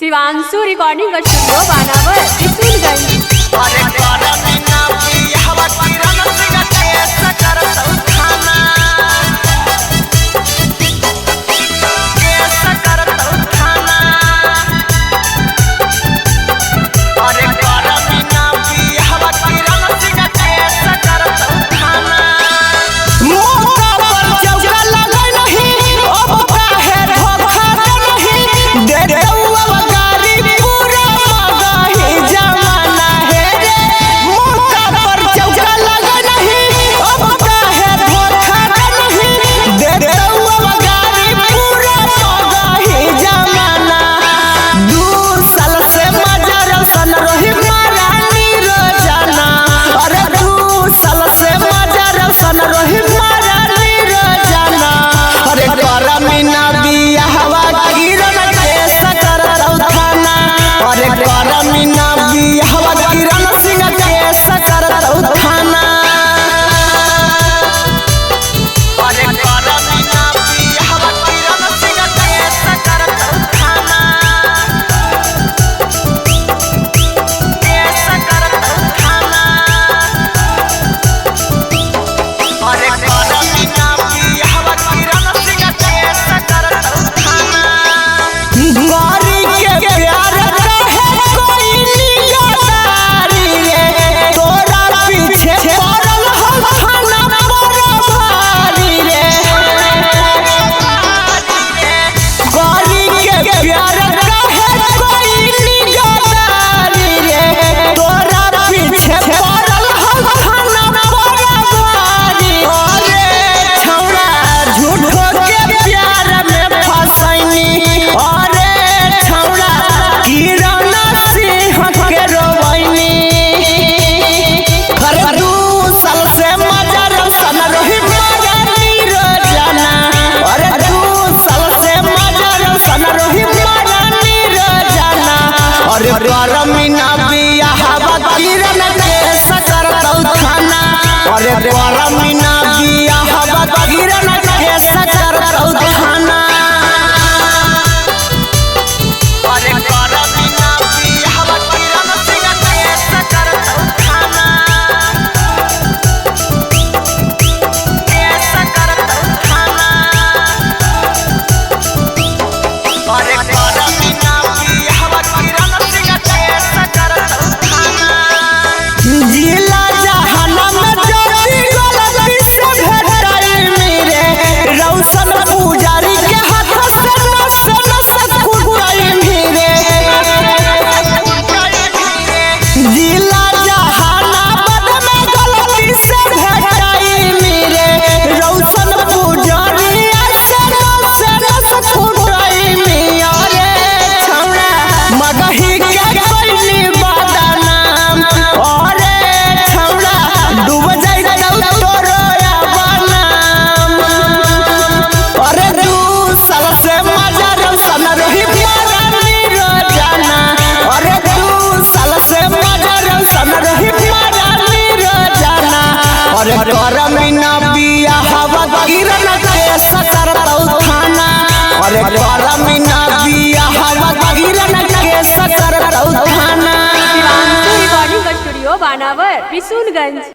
Shivanshu recording studio बानावर किशनगंज। अरे करमीना बियाहवा किरण Singh case करतौ थाना, केस करतौ थाना। अरे करमीना बियाहवा किरण सिंह केस करतौ थाना। मौका पर चौका लगै नहीं, अब काहे धोखा दे नहीं, दे देऊ अब गारी पूरा मगही जमाना है रे। मौका पर चौका लगै नहीं, अब काहे धोखा दे नहीं, दे देऊ अब गारी पूरा मगही जमाना। 2 साल से मजा रोशन रही महारानी रोजाना, अरे 2 साल से मजा रोशन रही महारानी रोजाना। अरे करमीना बियाहवा किरण केस करतौ थाना, अरे करमीना बियाहवा किरण सिंह केस करतौ थाना। अरे करमीना बियाहवा किरण सिंह केस करतौ थाना, केस करतौ थाना। अरे करमीना बियाहवा किरण सिंह केस करतौ थाना। गौरी के प्यार रहे कोई निगरानी रे, तोरा पीछे पड़ल हो थाना बड़ भारी रे। गौरी के प्यार रहे कोई निगरानी रे, तोरा पीछे पड़ल हो थाना बड़ भारी। अरे छौड़ा झूठो के प्यार में फसैनी, अरे छौड़ा किरण सिंह के रोवैनी। अरे 2 साल से मजा रोशन रही महारानी रोजाना, अरे 2 साल से मजा रोशन रही महारानी रोजाना। अरे करमीना बियाहवा किरण केस करतौ थाना, अरे करमीना बियाहवा किरण केस करतौ थाना। अरे करमीना बियाहवा किरण सिंह केस करतौ थाना, केस करतौ थाना। अरे करमीना बियाहवा किरण सिंह केस करतौ थाना। जिला जहाना में ज्योति गलती से भेटाई मेरे, रौशन पुजारी के हाथ से नस नस कुटाई मेरे। जिला जहानाबाद में गलती से भेटाई मेरे, रौशन पुजारी से नस नस कुटाई मेरे। छौड़ा मगही के कोइली बदनाम, अरे छौड़ा डूब जइतौ तोरो बनाम। अरे 2 साल से मजा रोशन रही महारानी रोजाना, अरे 2 साल से मजा रोशन रही महारानी रोजाना। अरे करमीना बियाहवा किरण केस करतौ थाना, अरे करमीना बियाहवा किरण केस करतौ थाना। शिवांशु रिकॉर्डिंग स्टूडियो बानावर किशनगंज।